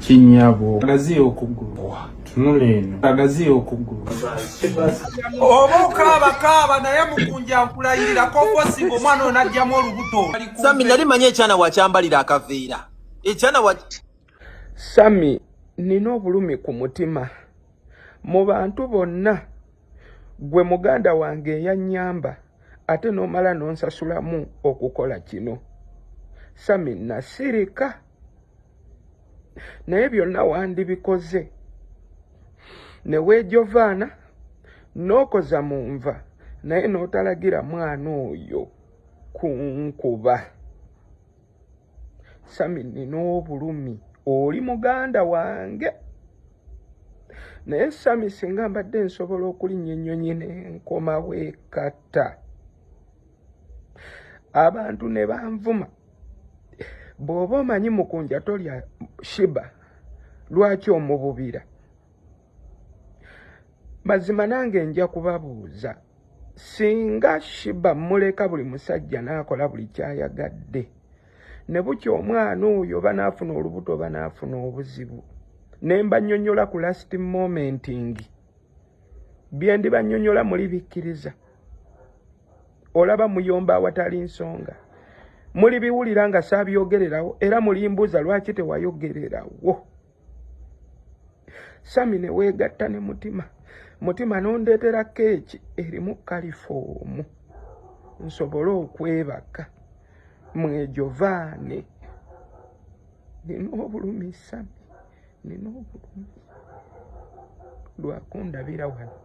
Kinyabo agaziya okugulu tunula eno agaziya okugulu. Oba okaaba kaaba, naye Mukunja, nkulayirira kofosinga omwana oyo n'ajjamu olubuto. Sami, nali manyi ekyana wakyambalira akaveera, ekyana wa Sami, nina obulumi ku mutima. Mu bantu bonna, gwe muganda wange eyannyamba, ate n'omala n'onsasulamu okukola kino. Sami, nasirika, naye byonna wandibikoze ne weejovaana n'okoza mu nva, naye n'otalagira mwana oyo kunkuba. Sami, nina obulumi, oli muganda wange, naye Sami, singa mbadde nsobola okulinnya ennyonyi n'enkomawo ekatta, abantu ne banvuma. Bw'oba omanyi Mukunja tolya Shiba, lwaki omububira? Mazima nange nja kubabuuza, singa Shiba muleka buli musajja n'akola buli kyayagadde, ne bukya omwana oyo oba n'afuna olubuto oba n'afuna obuzibu, ne mbannyonnyola ku last momenting, bye ndibannyonnyola muli bikkiriza? Olaba muyomba awatali nsonga. Muli biwulira nga saabyogererawo, era mulimbuuza lwaki tewayogererawo. Sami, ne weegatta ne Mutima, Mutima n'ondeetera keeki erimu kalifoomu nsobole okwebaka mwejovaane. Nina obulumi, Sami, nina obulumi lwakundabira wano.